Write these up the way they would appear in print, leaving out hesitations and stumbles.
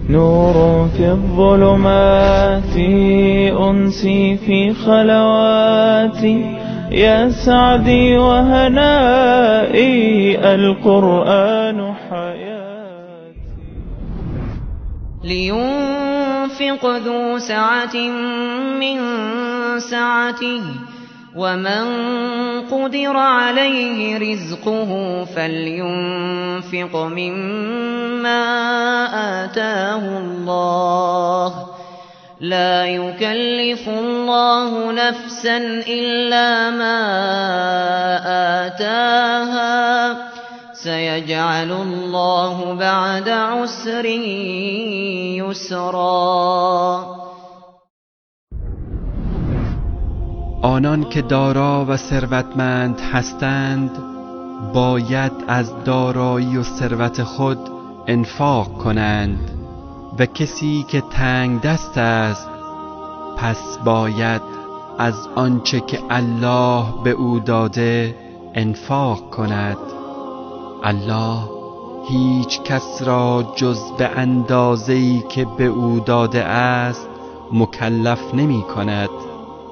نور في الظلمات، أنسي في خلواتي، يا سعدي وهنائي، القرآن حياتي. لينفق ذو سعة من سعته، ومن قدر عليه رزقه فلينفق مما آتاه الله، لا يكلف الله نفسا إلا ما آتاها، سيجعل الله بعد عسر يسرا. آنان که دارا و ثروتمند هستند باید از دارایی و ثروت خود انفاق کنند و کسی که تنگ دست است پس باید از آنچه که الله به او داده انفاق کند. الله هیچ کس را جز به اندازه‌ای که به او داده است مکلف نمی کند.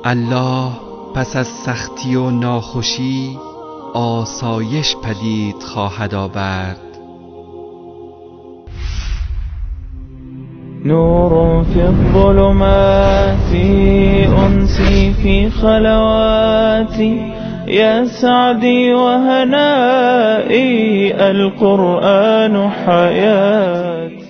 الله پس از سختی و ناخوشی آسایش پدید خواهد آورد. نور في الظلمات، أنسي في خلواتي، يا سعدي وهنائي، القرآن حياتي.